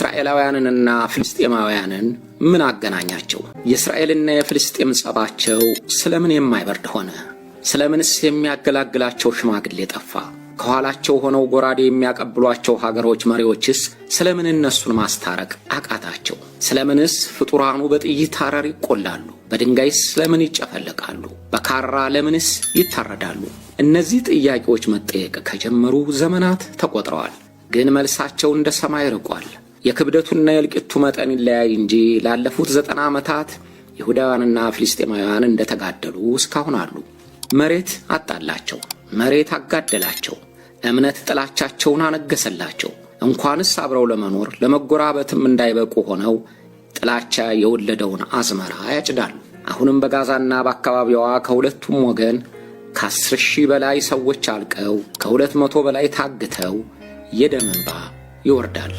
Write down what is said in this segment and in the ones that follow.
እስራኤላውያንንና ፍልስጤማውያንን ምን አገናኛቸው? የእስራኤልና የፍልስጤም ጸባቸው ስለምን የማይበርድ ሆነ? ስለምንስ የሚያገላግላቸው ሽማግሌ ጠፋ? ከኋላቸው ሆነው ጎራዴ የሚያቀብሏቸው ሀገሮች መሪዎችስ ስለምን እነሱን ማስታረቅ አቃታቸው? ስለምንስ ፍጡራኑ በጥይት አረር ይቆላሉ? በድንጋይስ ስለምን ይጨፈለቃሉ? በካራ ለምንስ ይታረዳሉ? እነዚህ ጥያቄዎች መጠየቅ ከጀመሩ ዘመናት ተቆጥረዋል። ግን መልሳቸው እንደ ሰማይ ርቋል። የክብደቱና የእልቂቱ መጠን ይለያይ እንጂ ላለፉት 90 ዓመታት ይሁዳውያንና ፍልስጤማውያን እንደተጋደሉ እስካሁን አሉ። መሬት አጣላቸው፣ መሬት አጋደላቸው፣ እምነት ጥላቻቸውን አነገሰላቸው። እንኳንስ አብረው ለመኖር ለመጎራበትም እንዳይበቁ ሆነው ጥላቻ የወለደውን አዝመራ ያጭዳሉ። አሁንም በጋዛና በአካባቢዋ ከሁለቱም ወገን ከ10,000 በላይ ሰዎች አልቀው ከ200 በላይ ታግተው የደም እንባ ይወርዳል።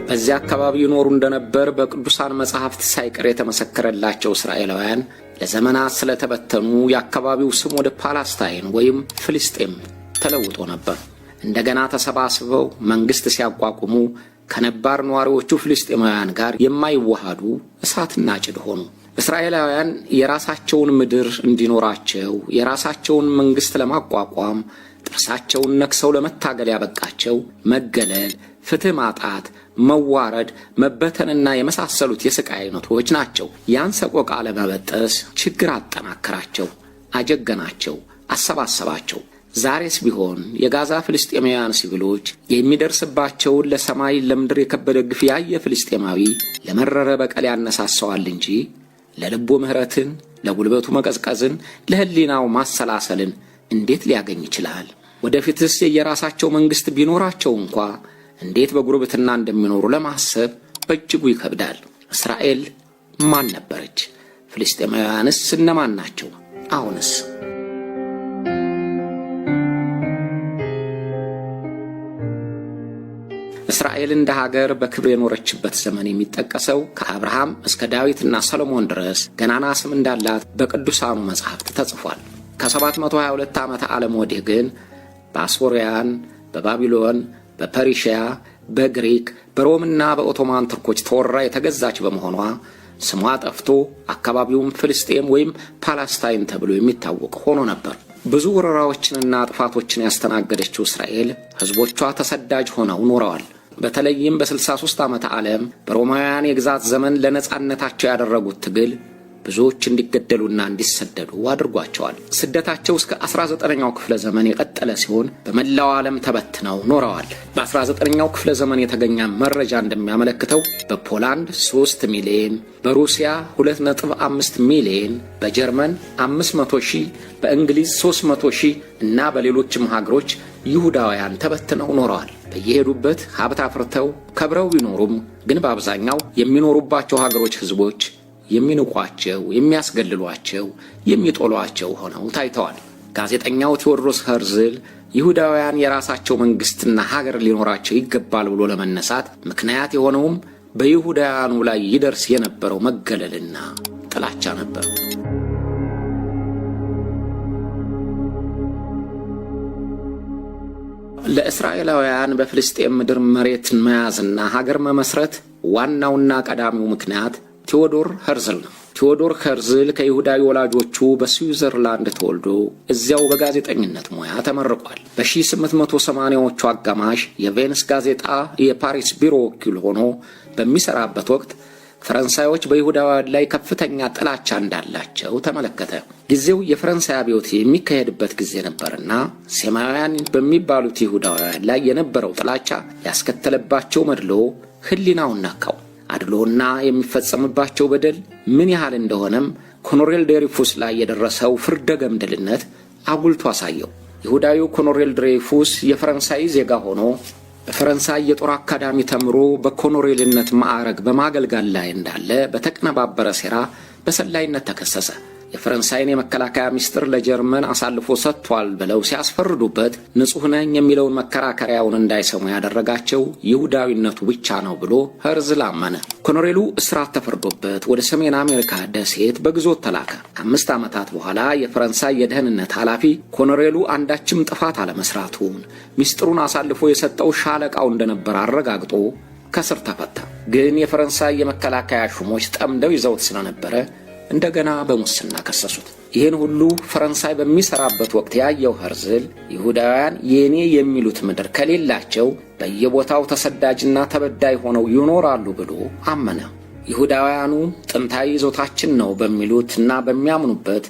በዚያ አካባቢ ይኖሩ እንደነበር በቅዱሳን መጻሕፍት ሳይቀር የተመሰከረላቸው እስራኤላውያን ለዘመናት ስለተበተኑ የአካባቢው ስም ወደ ፓላስታይን ወይም ፍልስጤም ተለውጦ ነበር። እንደገና ተሰባስበው መንግሥት ሲያቋቁሙ ከነባር ነዋሪዎቹ ፍልስጤማውያን ጋር የማይዋሃዱ እሳትና ጭድ ሆኑ። እስራኤላውያን የራሳቸውን ምድር እንዲኖራቸው የራሳቸውን መንግሥት ለማቋቋም ጥርሳቸውን ነክሰው ለመታገል ያበቃቸው መገለል፣ ፍትሕ ማጣት፣ መዋረድ፣ መበተንና የመሳሰሉት የስቃይ አይነቶች ናቸው። ያን ሰቆቃ ለመበጠስ ችግር አጠናከራቸው፣ አጀገናቸው፣ አሰባሰባቸው። ዛሬስ ቢሆን የጋዛ ፍልስጤማውያን ሲቪሎች የሚደርስባቸውን ለሰማይ ለምድር የከበደ ግፍ ያየ ፍልስጤማዊ ለመረረ በቀል ያነሳሰዋል እንጂ ለልቡ ምሕረትን፣ ለጉልበቱ መቀዝቀዝን፣ ለሕሊናው ማሰላሰልን እንዴት ሊያገኝ ይችላል? ወደፊትስ የየራሳቸው መንግሥት ቢኖራቸው እንኳ እንዴት በጉርብትና እንደሚኖሩ ለማሰብ በእጅጉ ይከብዳል። እስራኤል ማን ነበረች? ፍልስጤማውያንስ እነማን ናቸው? አሁንስ? እስራኤል እንደ ሀገር በክብር የኖረችበት ዘመን የሚጠቀሰው ከአብርሃም እስከ ዳዊትና ሰሎሞን ድረስ ገናና ስም እንዳላት በቅዱሳኑ መጻሕፍት ተጽፏል። ከ722 ዓመተ ዓለም ወዲህ ግን በአሦርያን፣ በባቢሎን፣ በፐርሺያ፣ በግሪክ፣ በሮምና በኦቶማን ቱርኮች ተወራ የተገዛች በመሆኗ ስሟ ጠፍቶ አካባቢውም ፍልስጤም ወይም ፓላስታይን ተብሎ የሚታወቅ ሆኖ ነበር። ብዙ ወረራዎችንና ጥፋቶችን ያስተናገደችው እስራኤል ሕዝቦቿ ተሰዳጅ ሆነው ኖረዋል። በተለይም በ63 ዓመተ ዓለም በሮማውያን የግዛት ዘመን ለነጻነታቸው ያደረጉት ትግል ብዙዎች እንዲገደሉና እንዲሰደዱ አድርጓቸዋል። ስደታቸው እስከ 19ኛው ክፍለ ዘመን የቀጠለ ሲሆን በመላው ዓለም ተበትነው ኖረዋል። በ19ኛው ክፍለ ዘመን የተገኘ መረጃ እንደሚያመለክተው በፖላንድ 3 ሚሊዮን፣ በሩሲያ 2.5 ሚሊዮን፣ በጀርመን 500 ሺህ፣ በእንግሊዝ 300 ሺህ እና በሌሎችም ሀገሮች ይሁዳውያን ተበትነው ኖረዋል። በየሄዱበት ሀብት አፍርተው ከብረው ቢኖሩም ግን በአብዛኛው የሚኖሩባቸው ሀገሮች ሕዝቦች የሚንቋቸው፣ የሚያስገልሏቸው፣ የሚጦሏቸው ሆነው ታይተዋል። ጋዜጠኛው ቴዎድሮስ ኸርዝል ይሁዳውያን የራሳቸው መንግሥትና ሀገር ሊኖራቸው ይገባል ብሎ ለመነሳት ምክንያት የሆነውም በይሁዳውያኑ ላይ ይደርስ የነበረው መገለልና ጥላቻ ነበር። ለእስራኤላውያን በፍልስጤም ምድር መሬትን መያዝና ሀገር መመስረት ዋናውና ቀዳሚው ምክንያት ቴዎዶር ኸርዝል ነው። ቴዎዶር ኸርዝል ከይሁዳዊ ወላጆቹ በስዊዘርላንድ ተወልዶ እዚያው በጋዜጠኝነት ሙያ ተመርቋል። በ1880ዎቹ አጋማሽ የቬንስ ጋዜጣ የፓሪስ ቢሮ ወኪል ሆኖ በሚሰራበት ወቅት ፈረንሳዮች በይሁዳውያን ላይ ከፍተኛ ጥላቻ እንዳላቸው ተመለከተ። ጊዜው የፈረንሳይ አብዮት የሚካሄድበት ጊዜ ነበርና ሴማውያን በሚባሉት ይሁዳውያን ላይ የነበረው ጥላቻ ያስከተለባቸው መድሎ ሕሊናውን ነካው። አድሎና የሚፈጸምባቸው በደል ምን ያህል እንደሆነም ኮሎኔል ድሬፉስ ላይ የደረሰው ፍርደ ገምድልነት አጉልቶ አሳየው። ይሁዳዊው ኮሎኔል ድሬፉስ የፈረንሳይ ዜጋ ሆኖ በፈረንሳይ የጦር አካዳሚ ተምሮ በኮሎኔልነት ማዕረግ በማገልገል ላይ እንዳለ በተቀነባበረ ሴራ በሰላይነት ተከሰሰ። የፈረንሳይን የመከላከያ ሚስጥር ለጀርመን አሳልፎ ሰጥቷል ብለው ሲያስፈርዱበት ንጹሕ ነኝ የሚለውን መከራከሪያውን እንዳይሰሙ ያደረጋቸው ይሁዳዊነቱ ብቻ ነው ብሎ ኸርዝል አመነ። ኮሎኔሉ እስራት ተፈርዶበት ወደ ሰሜን አሜሪካ ደሴት በግዞት ተላከ። ከ5 ዓመታት በኋላ የፈረንሳይ የደህንነት ኃላፊ ኮሎኔሉ አንዳችም ጥፋት አለመስራቱን፣ ሚስጥሩን አሳልፎ የሰጠው ሻለቃው እንደነበር አረጋግጦ ከእስር ተፈታ። ግን የፈረንሳይ የመከላከያ ሹሞች ጠምደው ይዘውት ስለነበረ እንደገና በሙስና ከሰሱት። ይህን ሁሉ ፈረንሳይ በሚሰራበት ወቅት ያየው ኸርዝል ይሁዳውያን የኔ የሚሉት ምድር ከሌላቸው በየቦታው ተሰዳጅና ተበዳይ ሆነው ይኖራሉ ብሎ አመነ። ይሁዳውያኑ ጥንታዊ ይዞታችን ነው በሚሉት እና በሚያምኑበት፣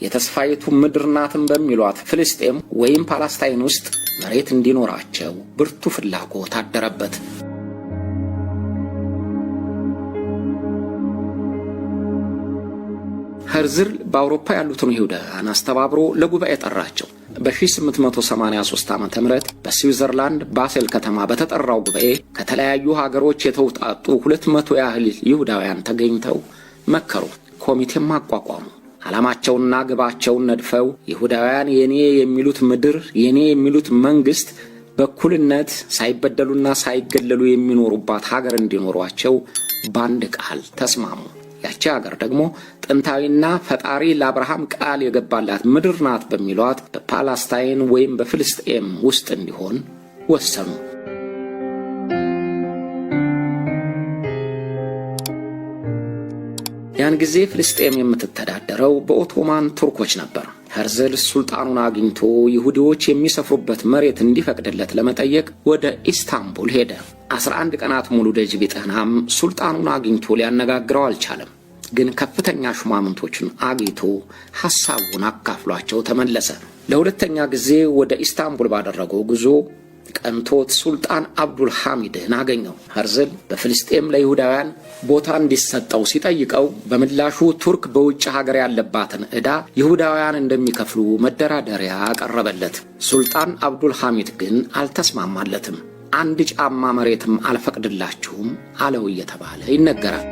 የተስፋይቱ ምድር ናትን በሚሏት ፍልስጤም ወይም ፓላስታይን ውስጥ መሬት እንዲኖራቸው ብርቱ ፍላጎት አደረበት። ኸርዝል በአውሮፓ ያሉትን ይሁዳውያን አስተባብሮ ለጉባኤ ጠራቸው። በ1883 ዓ ም በስዊዘርላንድ ባሴል ከተማ በተጠራው ጉባኤ ከተለያዩ ሀገሮች የተውጣጡ 200 ያህል ይሁዳውያን ተገኝተው መከሩ። ኮሚቴም አቋቋሙ። ዓላማቸውንና ግባቸውን ነድፈው ይሁዳውያን የኔ የሚሉት ምድር፣ የኔ የሚሉት መንግሥት፣ በእኩልነት ሳይበደሉና ሳይገለሉ የሚኖሩባት ሀገር እንዲኖሯቸው በአንድ ቃል ተስማሙ። ያቺ ሀገር ደግሞ ጥንታዊና ፈጣሪ ለአብርሃም ቃል የገባላት ምድር ናት በሚሏት በፓላስታይን ወይም በፍልስጤም ውስጥ እንዲሆን ወሰኑ። ያን ጊዜ ፍልስጤም የምትተዳደረው በኦቶማን ቱርኮች ነበር። ኸርዝል ሱልጣኑን አግኝቶ ይሁዲዎች የሚሰፍሩበት መሬት እንዲፈቅድለት ለመጠየቅ ወደ ኢስታንቡል ሄደ። 11 ቀናት ሙሉ ደጅ ቢጠናም ሱልጣኑን አግኝቶ ሊያነጋግረው አልቻለም። ግን ከፍተኛ ሹማምንቶችን አግኝቶ ሐሳቡን አካፍሏቸው ተመለሰ። ለሁለተኛ ጊዜ ወደ ኢስታንቡል ባደረገው ጉዞ ቀንቶት ሱልጣን አብዱል ሐሚድን አገኘው። ኸርዝል በፍልስጤም ለይሁዳውያን ቦታ እንዲሰጠው ሲጠይቀው በምላሹ ቱርክ በውጭ ሀገር ያለባትን ዕዳ ይሁዳውያን እንደሚከፍሉ መደራደሪያ አቀረበለት። ሱልጣን አብዱል ሐሚድ ግን አልተስማማለትም። አንድ ጫማ መሬትም አልፈቅድላችሁም አለው እየተባለ ይነገራል።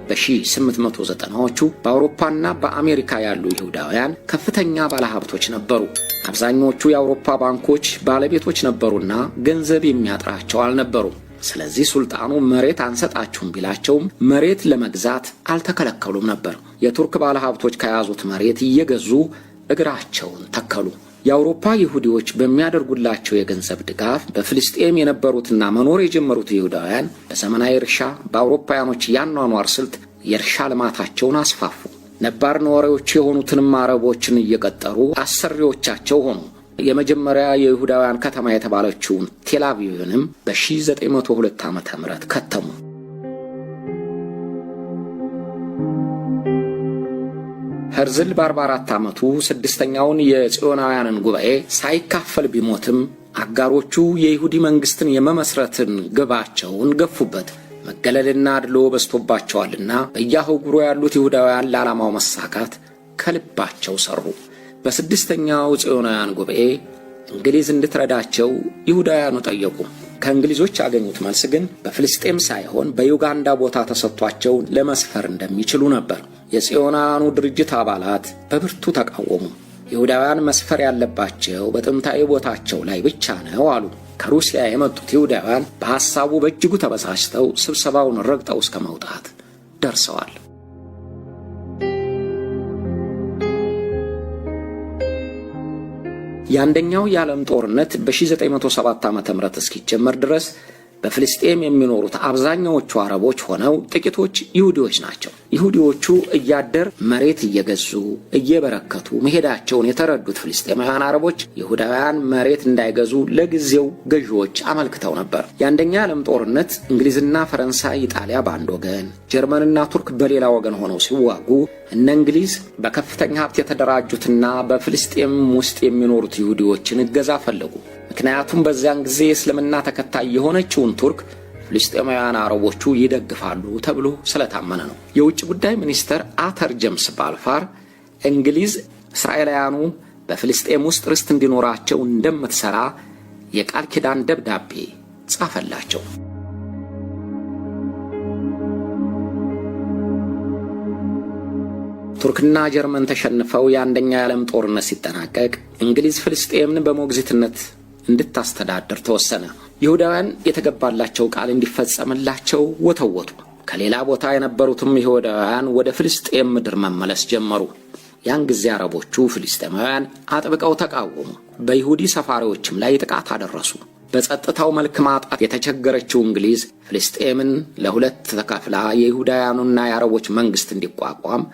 በ1890ዎቹ በአውሮፓና በአሜሪካ ያሉ ይሁዳውያን ከፍተኛ ባለሀብቶች ነበሩ። አብዛኞቹ የአውሮፓ ባንኮች ባለቤቶች ነበሩና ገንዘብ የሚያጥራቸው አልነበሩም። ስለዚህ ሱልጣኑ መሬት አንሰጣችሁም ቢላቸውም መሬት ለመግዛት አልተከለከሉም ነበር። የቱርክ ባለሀብቶች ከያዙት መሬት እየገዙ እግራቸውን ተከሉ። የአውሮፓ ይሁዲዎች በሚያደርጉላቸው የገንዘብ ድጋፍ በፍልስጤም የነበሩትና መኖር የጀመሩት ይሁዳውያን በዘመናዊ እርሻ፣ በአውሮፓውያኖች ያኗኗር ስልት የእርሻ ልማታቸውን አስፋፉ። ነባር ነዋሪዎች የሆኑትንም አረቦችን እየቀጠሩ አሰሪዎቻቸው ሆኑ። የመጀመሪያ የይሁዳውያን ከተማ የተባለችውን ቴላቪቭንም በ1902 ዓ ም ከተሙ። ኸርዝል በ44 ዓመቱ ስድስተኛውን የጽዮናውያንን ጉባኤ ሳይካፈል ቢሞትም አጋሮቹ የይሁዲ መንግሥትን የመመስረትን ግባቸውን ገፉበት። መገለልና አድሎ በዝቶባቸዋልና በየአህጉሩ ያሉት ይሁዳውያን ለዓላማው መሳካት ከልባቸው ሰሩ። በስድስተኛው ጽዮናውያን ጉባኤ እንግሊዝ እንድትረዳቸው ይሁዳውያኑ ጠየቁ። ከእንግሊዞች ያገኙት መልስ ግን በፍልስጤም ሳይሆን በዩጋንዳ ቦታ ተሰጥቷቸው ለመስፈር እንደሚችሉ ነበር። የጽዮናውያኑ ድርጅት አባላት በብርቱ ተቃወሙ። ይሁዳውያን መስፈር ያለባቸው በጥንታዊ ቦታቸው ላይ ብቻ ነው አሉ። ከሩሲያ የመጡት ይሁዳውያን በሐሳቡ በእጅጉ ተበሳጭተው ስብሰባውን ረግጠው እስከ መውጣት ደርሰዋል። የአንደኛው የዓለም ጦርነት በ1907 ዓ ም እስኪጀመር ድረስ በፍልስጤም የሚኖሩት አብዛኛዎቹ አረቦች ሆነው ጥቂቶች ይሁዲዎች ናቸው። ይሁዲዎቹ እያደር መሬት እየገዙ እየበረከቱ መሄዳቸውን የተረዱት ፍልስጤማውያን አረቦች ይሁዳውያን መሬት እንዳይገዙ ለጊዜው ገዢዎች አመልክተው ነበር። የአንደኛ ዓለም ጦርነት እንግሊዝና ፈረንሳይ፣ ኢጣሊያ በአንድ ወገን፣ ጀርመንና ቱርክ በሌላ ወገን ሆነው ሲዋጉ እነ እንግሊዝ በከፍተኛ ሀብት የተደራጁትና በፍልስጤም ውስጥ የሚኖሩት ይሁዲዎችን እገዛ ፈለጉ። ምክንያቱም በዚያን ጊዜ የእስልምና ተከታይ የሆነችውን ቱርክ ፍልስጤማውያን አረቦቹ ይደግፋሉ ተብሎ ስለታመነ ነው። የውጭ ጉዳይ ሚኒስተር አርተር ጀምስ ባልፋር እንግሊዝ እስራኤላውያኑ በፍልስጤም ውስጥ ርስት እንዲኖራቸው እንደምትሰራ የቃል ኪዳን ደብዳቤ ጻፈላቸው። ቱርክና ጀርመን ተሸንፈው የአንደኛ የዓለም ጦርነት ሲጠናቀቅ እንግሊዝ ፍልስጤምን በሞግዚትነት እንድታስተዳድር ተወሰነ። ይሁዳውያን የተገባላቸው ቃል እንዲፈጸምላቸው ወተወቱ። ከሌላ ቦታ የነበሩትም ይሁዳውያን ወደ ፍልስጤም ምድር መመለስ ጀመሩ። ያን ጊዜ አረቦቹ ፍልስጤማውያን አጥብቀው ተቃወሙ። በይሁዲ ሰፋሪዎችም ላይ ጥቃት አደረሱ። በጸጥታው መልክ ማጣት የተቸገረችው እንግሊዝ ፍልስጤምን ለሁለት ተከፍላ የይሁዳውያኑና የአረቦች መንግሥት እንዲቋቋም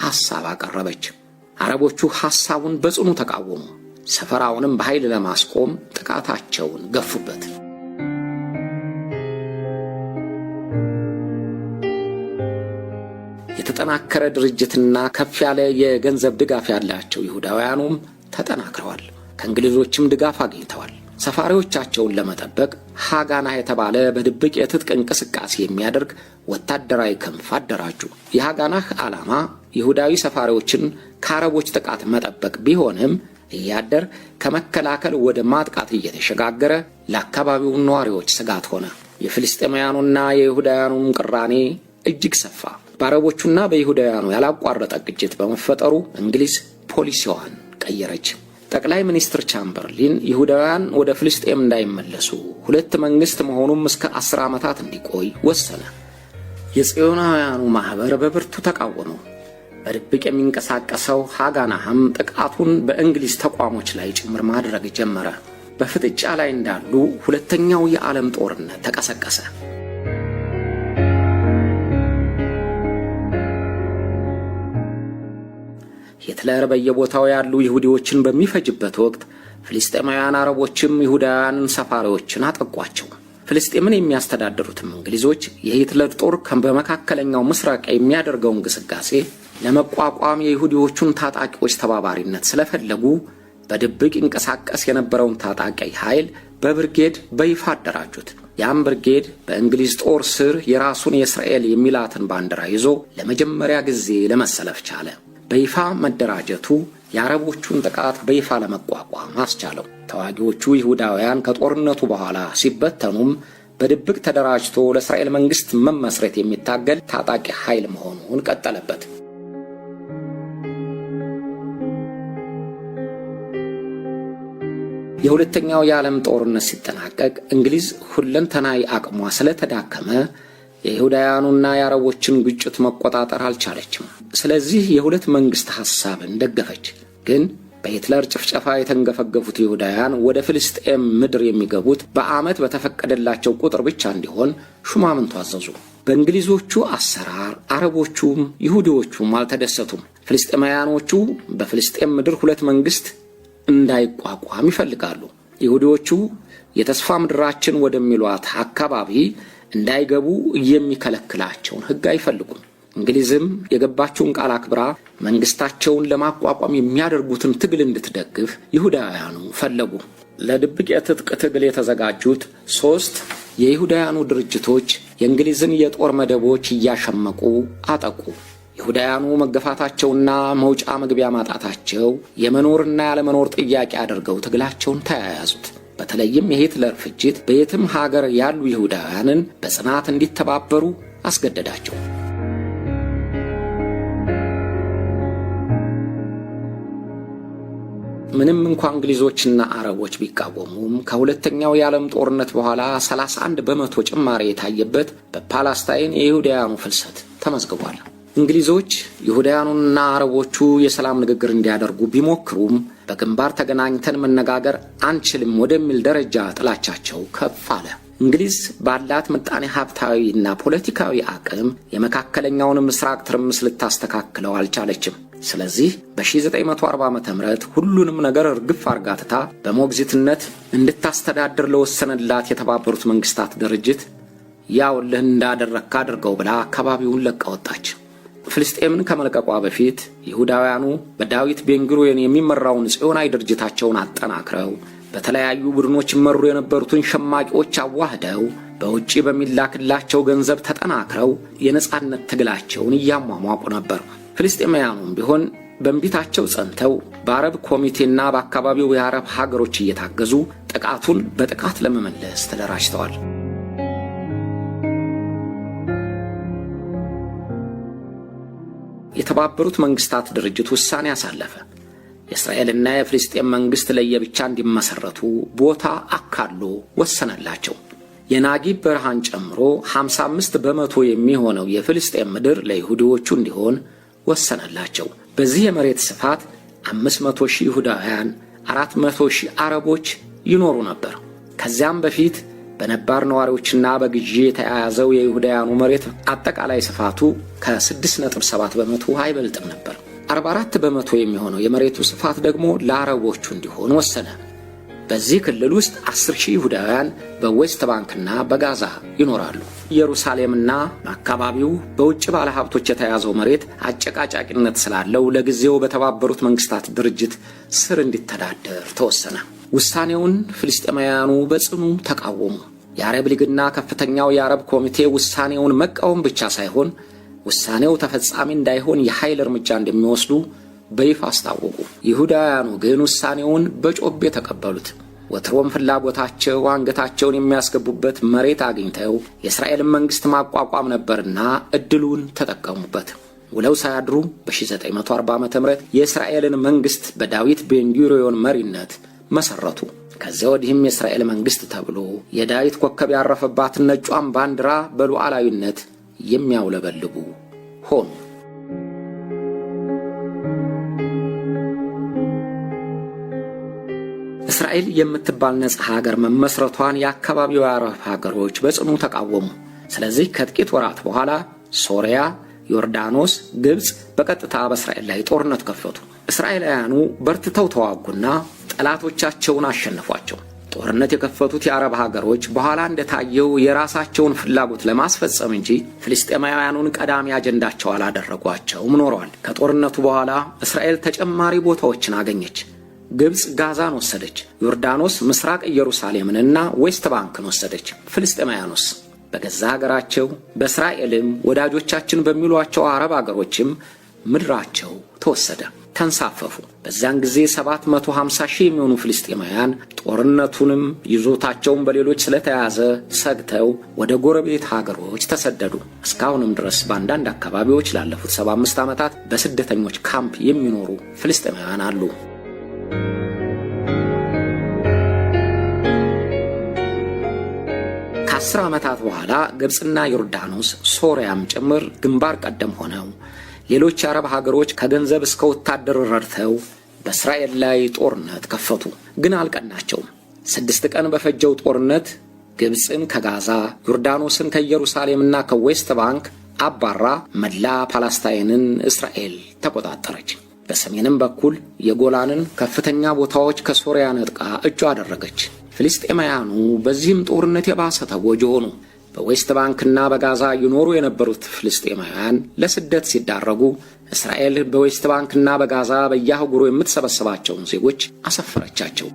ሐሳብ አቀረበች። አረቦቹ ሐሳቡን በጽኑ ተቃወሙ። ሰፈራውንም በኃይል ለማስቆም ጥቃታቸውን ገፉበት። የተጠናከረ ድርጅትና ከፍ ያለ የገንዘብ ድጋፍ ያላቸው ይሁዳውያኑም ተጠናክረዋል። ከእንግሊዞችም ድጋፍ አግኝተዋል። ሰፋሪዎቻቸውን ለመጠበቅ ሃጋናህ የተባለ በድብቅ የትጥቅ እንቅስቃሴ የሚያደርግ ወታደራዊ ክንፍ አደራጁ። የሃጋናህ ዓላማ ይሁዳዊ ሰፋሪዎችን ከአረቦች ጥቃት መጠበቅ ቢሆንም እያደር ከመከላከል ወደ ማጥቃት እየተሸጋገረ ለአካባቢው ነዋሪዎች ስጋት ሆነ። የፍልስጤማውያኑና የይሁዳውያኑም ቅራኔ እጅግ ሰፋ። በአረቦቹና በይሁዳውያኑ ያላቋረጠ ግጭት በመፈጠሩ እንግሊዝ ፖሊሲዋን ቀየረች። ጠቅላይ ሚኒስትር ቻምበርሊን ይሁዳውያን ወደ ፍልስጤም እንዳይመለሱ ሁለት መንግሥት መሆኑም እስከ 10 ዓመታት እንዲቆይ ወሰነ። የጽዮናውያኑ ማኅበር በብርቱ ተቃወመው። በድብቅ የሚንቀሳቀሰው ሃጋናህም ጥቃቱን በእንግሊዝ ተቋሞች ላይ ጭምር ማድረግ ጀመረ። በፍጥጫ ላይ እንዳሉ ሁለተኛው የዓለም ጦርነት ተቀሰቀሰ። ሂትለር በየቦታው ያሉ ይሁዲዎችን በሚፈጅበት ወቅት ፍልስጤማውያን አረቦችም ይሁዳውያንን ሰፋሪዎችን አጠቋቸው። ፍልስጤምን የሚያስተዳድሩትም እንግሊዞች የሂትለር ጦር በመካከለኛው ምስራቅ የሚያደርገውን ግስጋሴ ለመቋቋም የይሁዲዎቹን ታጣቂዎች ተባባሪነት ስለፈለጉ በድብቅ ይንቀሳቀስ የነበረውን ታጣቂ ኃይል በብርጌድ በይፋ አደራጁት። ያም ብርጌድ በእንግሊዝ ጦር ስር የራሱን የእስራኤል የሚላትን ባንዲራ ይዞ ለመጀመሪያ ጊዜ ለመሰለፍ ቻለ። በይፋ መደራጀቱ የአረቦቹን ጥቃት በይፋ ለመቋቋም አስቻለው። ተዋጊዎቹ ይሁዳውያን ከጦርነቱ በኋላ ሲበተኑም በድብቅ ተደራጅቶ ለእስራኤል መንግሥት መመስረት የሚታገል ታጣቂ ኃይል መሆኑን ቀጠለበት። የሁለተኛው የዓለም ጦርነት ሲጠናቀቅ እንግሊዝ ሁለንተናዊ አቅሟ ስለተዳከመ የይሁዳውያኑና የአረቦችን ግጭት መቆጣጠር አልቻለችም። ስለዚህ የሁለት መንግሥት ሐሳብን ደገፈች። ግን በሂትለር ጭፍጨፋ የተንገፈገፉት ይሁዳውያን ወደ ፍልስጤም ምድር የሚገቡት በዓመት በተፈቀደላቸው ቁጥር ብቻ እንዲሆን ሹማምንቱ አዘዙ። በእንግሊዞቹ አሰራር አረቦቹም ይሁዲዎቹም አልተደሰቱም። ፍልስጤማውያኖቹ በፍልስጤም ምድር ሁለት መንግሥት እንዳይቋቋም ይፈልጋሉ። ይሁዲዎቹ የተስፋ ምድራችን ወደሚሏት አካባቢ እንዳይገቡ የሚከለክላቸውን ሕግ አይፈልጉም። እንግሊዝም የገባችውን ቃል አክብራ መንግስታቸውን ለማቋቋም የሚያደርጉትን ትግል እንድትደግፍ ይሁዳውያኑ ፈለጉ። ለድብቅ የትጥቅ ትግል የተዘጋጁት 3 የይሁዳውያኑ ድርጅቶች የእንግሊዝን የጦር መደቦች እያሸመቁ አጠቁ። ይሁዳውያኑ መገፋታቸውና መውጫ መግቢያ ማጣታቸው የመኖርና ያለመኖር ጥያቄ አድርገው ትግላቸውን ተያያዙት። በተለይም የሂትለር ፍጅት በየትም ሀገር ያሉ ይሁዳውያንን በጽናት እንዲተባበሩ አስገደዳቸው። ምንም እንኳ እንግሊዞችና አረቦች ቢቃወሙም ከሁለተኛው የዓለም ጦርነት በኋላ 31% ጭማሪ የታየበት በፓላስታይን የይሁዳውያኑ ፍልሰት ተመዝግቧል። እንግሊዞች ይሁዳውያኑና አረቦቹ የሰላም ንግግር እንዲያደርጉ ቢሞክሩም በግንባር ተገናኝተን መነጋገር አንችልም ወደሚል ደረጃ ጥላቻቸው ከፍ አለ። እንግሊዝ ባላት ምጣኔ ሀብታዊና ፖለቲካዊ አቅም የመካከለኛውን ምስራቅ ትርምስ ልታስተካክለው አልቻለችም። ስለዚህ በ1940 ዓ.ም ሁሉንም ነገር እርግፍ አርጋ ትታ በሞግዚትነት እንድታስተዳድር ለወሰነላት የተባበሩት መንግስታት ድርጅት ያውልህ እንዳደረግክ አድርገው ብላ አካባቢውን ለቃ ወጣች። ፍልስጤምን ከመልቀቋ በፊት ይሁዳውያኑ በዳዊት ቤንጉሪዮን የሚመራውን ጽዮናዊ ድርጅታቸውን አጠናክረው በተለያዩ ቡድኖች ይመሩ የነበሩትን ሸማቂዎች አዋህደው በውጪ በሚላክላቸው ገንዘብ ተጠናክረው የነጻነት ትግላቸውን እያሟሟቁ ነበር። ፍልስጤማውያኑም ቢሆን በእንቢታቸው ጸንተው በአረብ ኮሚቴና በአካባቢው የአረብ ሀገሮች እየታገዙ ጥቃቱን በጥቃት ለመመለስ ተደራጅተዋል። የተባበሩት መንግሥታት ድርጅት ውሳኔ አሳለፈ። የእስራኤልና የፍልስጤም መንግሥት ለየብቻ እንዲመሠረቱ ቦታ አካሎ ወሰነላቸው። የናጊብ በረሃን ጨምሮ 55% የሚሆነው የፍልስጤም ምድር ለይሁዲዎቹ እንዲሆን ወሰነላቸው። በዚህ የመሬት ስፋት 500 ሺህ ይሁዳውያን፣ 400 ሺህ አረቦች ይኖሩ ነበር። ከዚያም በፊት በነባር ነዋሪዎችና በግዢ የተያያዘው የይሁዳውያኑ መሬት አጠቃላይ ስፋቱ ከ6.7% አይበልጥም ነበር። 44% የሚሆነው የመሬቱ ስፋት ደግሞ ለአረቦቹ እንዲሆን ወሰነ። በዚህ ክልል ውስጥ 10 ሺህ ይሁዳውያን በዌስት ባንክና በጋዛ ይኖራሉ። ኢየሩሳሌምና አካባቢው በውጭ ባለሀብቶች የተያዘው መሬት አጨቃጫቂነት ስላለው ለጊዜው በተባበሩት መንግስታት ድርጅት ስር እንዲተዳደር ተወሰነ። ውሳኔውን ፍልስጤማውያኑ በጽኑ ተቃወሙ። የአረብ ሊግና ከፍተኛው የአረብ ኮሚቴ ውሳኔውን መቃወም ብቻ ሳይሆን ውሳኔው ተፈጻሚ እንዳይሆን የኃይል እርምጃ እንደሚወስዱ በይፋ አስታወቁ። ይሁዳውያኑ ግን ውሳኔውን በጮቤ ተቀበሉት። ወትሮም ፍላጎታቸው አንገታቸውን የሚያስገቡበት መሬት አግኝተው የእስራኤልን መንግሥት ማቋቋም ነበርና ዕድሉን ተጠቀሙበት። ውለው ሳያድሩ በ1940 ዓ.ም የእስራኤልን መንግሥት በዳዊት ቤንጉሪዮን መሪነት መሠረቱ። ከዚያ ወዲህም የእስራኤል መንግሥት ተብሎ የዳዊት ኮከብ ያረፈባትን ነጯን ባንዲራ በሉዓላዊነት የሚያውለበልቡ ሆኑ። እስራኤል የምትባል ነጻ ሀገር መመስረቷን የአካባቢው የአረብ ሀገሮች በጽኑ ተቃወሙ። ስለዚህ ከጥቂት ወራት በኋላ ሶሪያ፣ ዮርዳኖስ፣ ግብፅ በቀጥታ በእስራኤል ላይ ጦርነት ከፈቱ። እስራኤላውያኑ በርትተው ተዋጉና ጠላቶቻቸውን አሸነፏቸው። ጦርነት የከፈቱት የአረብ ሀገሮች በኋላ እንደታየው የራሳቸውን ፍላጎት ለማስፈጸም እንጂ ፍልስጤማውያኑን ቀዳሚ አጀንዳቸው አላደረጓቸውም ኖረዋል። ከጦርነቱ በኋላ እስራኤል ተጨማሪ ቦታዎችን አገኘች። ግብፅ ጋዛን ወሰደች። ዮርዳኖስ ምስራቅ ኢየሩሳሌምንና ዌስት ባንክን ወሰደች። ፍልስጤማውያኑስ በገዛ ሀገራቸው በእስራኤልም ወዳጆቻችን በሚሏቸው አረብ አገሮችም ምድራቸው ተወሰደ፣ ተንሳፈፉ። በዚያን ጊዜ 750 ሺህ የሚሆኑ ፍልስጤማውያን ጦርነቱንም ይዞታቸውን በሌሎች ስለተያዘ ሰግተው ወደ ጎረቤት ሀገሮች ተሰደዱ። እስካሁንም ድረስ በአንዳንድ አካባቢዎች ላለፉት 75 ዓመታት በስደተኞች ካምፕ የሚኖሩ ፍልስጤማውያን አሉ። ከ10 ዓመታት በኋላ ግብፅና ዮርዳኖስ ሶሪያም ጭምር ግንባር ቀደም ሆነው ሌሎች የአረብ ሀገሮች ከገንዘብ እስከ ወታደር ረድተው በእስራኤል ላይ ጦርነት ከፈቱ። ግን አልቀናቸውም። 6 ቀን በፈጀው ጦርነት ግብፅን ከጋዛ፣ ዮርዳኖስን ከኢየሩሳሌምና ከዌስት ባንክ አባራ መላ ፓላስታይንን እስራኤል ተቆጣጠረች። በሰሜንም በኩል የጎላንን ከፍተኛ ቦታዎች ከሶሪያ ነጥቃ እጇ አደረገች። ፍልስጤማውያኑ በዚህም ጦርነት የባሰ ተጎጂ ሆኑ። በዌስት ባንክና በጋዛ ይኖሩ የነበሩት ፍልስጤማውያን ለስደት ሲዳረጉ እስራኤል በዌስት ባንክና በጋዛ በየአህጉሩ የምትሰበስባቸውን ዜጎች አሰፈረቻቸው።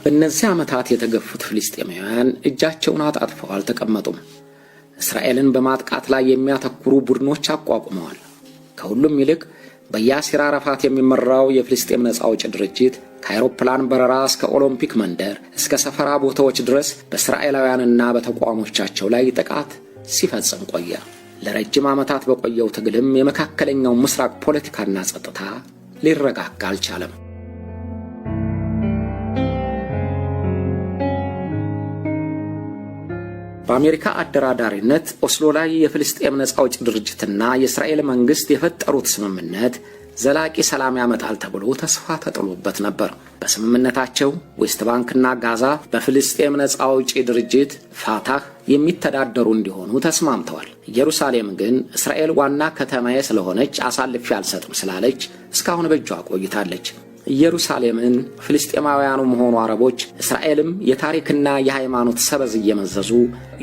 በእነዚህ ዓመታት የተገፉት ፍልስጤማውያን እጃቸውን አጣጥፈው አልተቀመጡም። እስራኤልን በማጥቃት ላይ የሚያተኩሩ ቡድኖች አቋቁመዋል። ከሁሉም ይልቅ በያሲር አረፋት የሚመራው የፍልስጤም ነፃ አውጪ ድርጅት ከአውሮፕላን በረራ እስከ ኦሎምፒክ መንደር እስከ ሰፈራ ቦታዎች ድረስ በእስራኤላውያንና በተቋሞቻቸው ላይ ጥቃት ሲፈጽም ቆየ። ለረጅም ዓመታት በቆየው ትግልም የመካከለኛው ምስራቅ ፖለቲካና ጸጥታ ሊረጋጋ አልቻለም። በአሜሪካ አደራዳሪነት ኦስሎ ላይ የፍልስጤም ነፃ አውጪ ድርጅትና የእስራኤል መንግሥት የፈጠሩት ስምምነት ዘላቂ ሰላም ያመጣል ተብሎ ተስፋ ተጥሎበት ነበር። በስምምነታቸው ዌስት ባንክና ጋዛ በፍልስጤም ነፃ አውጪ ድርጅት ፋታህ የሚተዳደሩ እንዲሆኑ ተስማምተዋል። ኢየሩሳሌም ግን እስራኤል ዋና ከተማዬ ስለሆነች አሳልፌ አልሰጥም ስላለች እስካሁን በእጇ ቆይታለች። ኢየሩሳሌምን ፍልስጤማውያኑም ሆኑ አረቦች እስራኤልም የታሪክና የሃይማኖት ሰበዝ እየመዘዙ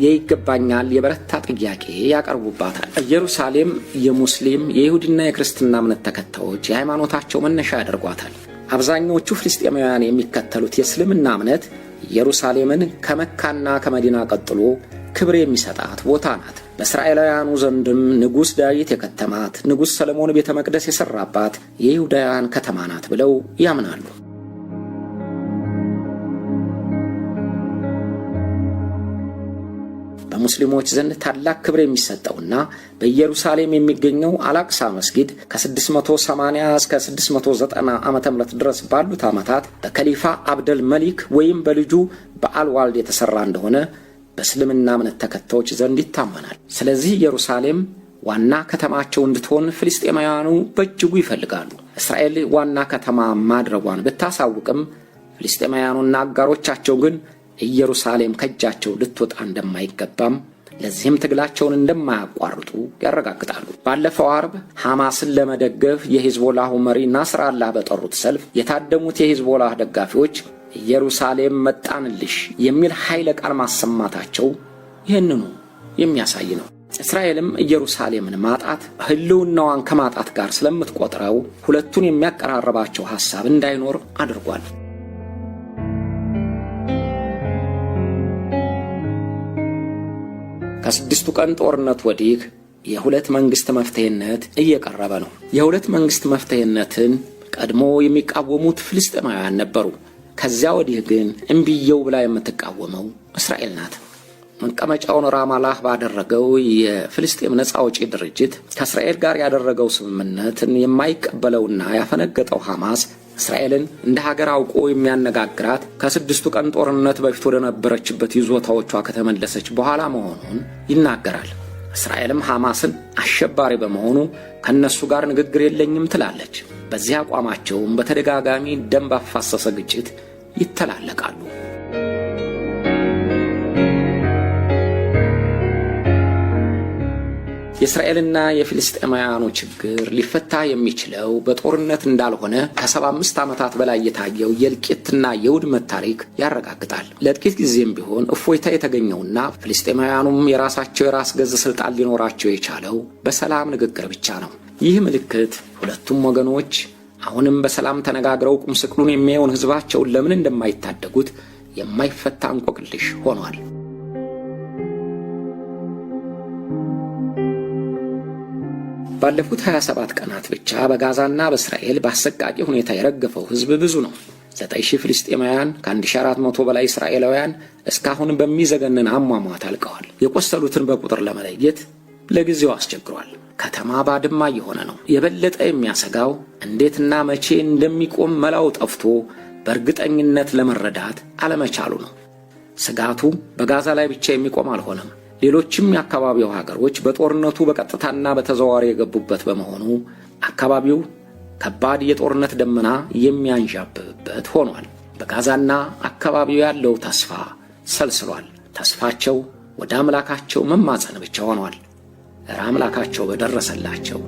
የይገባኛል የበረታ ጥያቄ ያቀርቡባታል። ኢየሩሳሌም የሙስሊም የይሁድና የክርስትና እምነት ተከታዮች የሃይማኖታቸው መነሻ ያደርጓታል። አብዛኛዎቹ ፍልስጤማውያን የሚከተሉት የእስልምና እምነት ኢየሩሳሌምን ከመካና ከመዲና ቀጥሎ ክብር የሚሰጣት ቦታ ናት። በእስራኤላውያኑ ዘንድም ንጉሥ ዳዊት የከተማት፣ ንጉሥ ሰለሞን ቤተ መቅደስ የሠራባት የይሁዳውያን ከተማ ናት ብለው ያምናሉ። በሙስሊሞች ዘንድ ታላቅ ክብር የሚሰጠውና በኢየሩሳሌም የሚገኘው አላቅሳ መስጊድ ከ680 እስከ 690 ዓ.ም ድረስ ባሉት ዓመታት በከሊፋ አብደል መሊክ ወይም በልጁ በአልዋልድ የተሠራ እንደሆነ በእስልምና እምነት ተከታዮች ዘንድ ይታመናል። ስለዚህ ኢየሩሳሌም ዋና ከተማቸው እንድትሆን ፍልስጤማውያኑ በእጅጉ ይፈልጋሉ። እስራኤል ዋና ከተማ ማድረጓን ብታሳውቅም ፍልስጤማውያኑና አጋሮቻቸው ግን ኢየሩሳሌም ከእጃቸው ልትወጣ እንደማይገባም ለዚህም ትግላቸውን እንደማያቋርጡ ያረጋግጣሉ። ባለፈው አርብ ሐማስን ለመደገፍ የሂዝቦላሁ መሪ ናስራላህ በጠሩት ሰልፍ የታደሙት የሂዝቦላህ ደጋፊዎች ኢየሩሳሌም መጣንልሽ የሚል ኃይለ ቃል ማሰማታቸው ይህንኑ የሚያሳይ ነው። እስራኤልም ኢየሩሳሌምን ማጣት ሕልውናዋን ከማጣት ጋር ስለምትቆጥረው ሁለቱን የሚያቀራርባቸው ሐሳብ እንዳይኖር አድርጓል። ከስድስቱ ቀን ጦርነት ወዲህ የሁለት መንግሥት መፍትሔነት እየቀረበ ነው። የሁለት መንግሥት መፍትሔነትን ቀድሞ የሚቃወሙት ፍልስጤማውያን ነበሩ። ከዚያ ወዲህ ግን እምቢየው ብላ የምትቃወመው እስራኤል ናት። መቀመጫውን ራማላህ ባደረገው የፍልስጤም ነፃ አውጪ ድርጅት ከእስራኤል ጋር ያደረገው ስምምነትን የማይቀበለውና ያፈነገጠው ሐማስ እስራኤልን እንደ ሀገር አውቆ የሚያነጋግራት ከስድስቱ ቀን ጦርነት በፊት ወደ ነበረችበት ይዞታዎቿ ከተመለሰች በኋላ መሆኑን ይናገራል። እስራኤልም ሐማስን አሸባሪ በመሆኑ ከእነሱ ጋር ንግግር የለኝም ትላለች። በዚህ አቋማቸውም በተደጋጋሚ ደም ባፋሰሰ ግጭት ይተላለቃሉ። የእስራኤልና የፊልስጤማውያኑ ችግር ሊፈታ የሚችለው በጦርነት እንዳልሆነ ከ75 ዓመታት በላይ የታየው የእልቂትና የውድመት ታሪክ ያረጋግጣል። ለጥቂት ጊዜም ቢሆን እፎይታ የተገኘውና ፍልስጤማውያኑም የራሳቸው የራስ ገዝ ስልጣን ሊኖራቸው የቻለው በሰላም ንግግር ብቻ ነው። ይህ ምልክት ሁለቱም ወገኖች አሁንም በሰላም ተነጋግረው ቁምስቅሉን የሚያየውን ሕዝባቸውን ለምን እንደማይታደጉት የማይፈታ እንቆቅልሽ ሆኗል። ባለፉት 27 ቀናት ብቻ በጋዛና በእስራኤል በአሰቃቂ ሁኔታ የረገፈው ሕዝብ ብዙ ነው። 9000 ፍልስጤማውያን፣ ከ1400 በላይ እስራኤላውያን እስካሁን በሚዘገንን አሟሟት አልቀዋል። የቆሰሉትን በቁጥር ለመለየት ለጊዜው አስቸግሯል። ከተማ ባድማ እየሆነ ነው። የበለጠ የሚያሰጋው እንዴትና መቼ እንደሚቆም መላው ጠፍቶ በእርግጠኝነት ለመረዳት አለመቻሉ ነው። ስጋቱ በጋዛ ላይ ብቻ የሚቆም አልሆነም። ሌሎችም የአካባቢው ሀገሮች በጦርነቱ በቀጥታና በተዘዋዋሪ የገቡበት በመሆኑ አካባቢው ከባድ የጦርነት ደመና የሚያንዣብብበት ሆኗል። በጋዛና አካባቢው ያለው ተስፋ ሰልስሏል። ተስፋቸው ወደ አምላካቸው መማፀን ብቻ ሆኗል። እረ አምላካቸው በደረሰላቸው።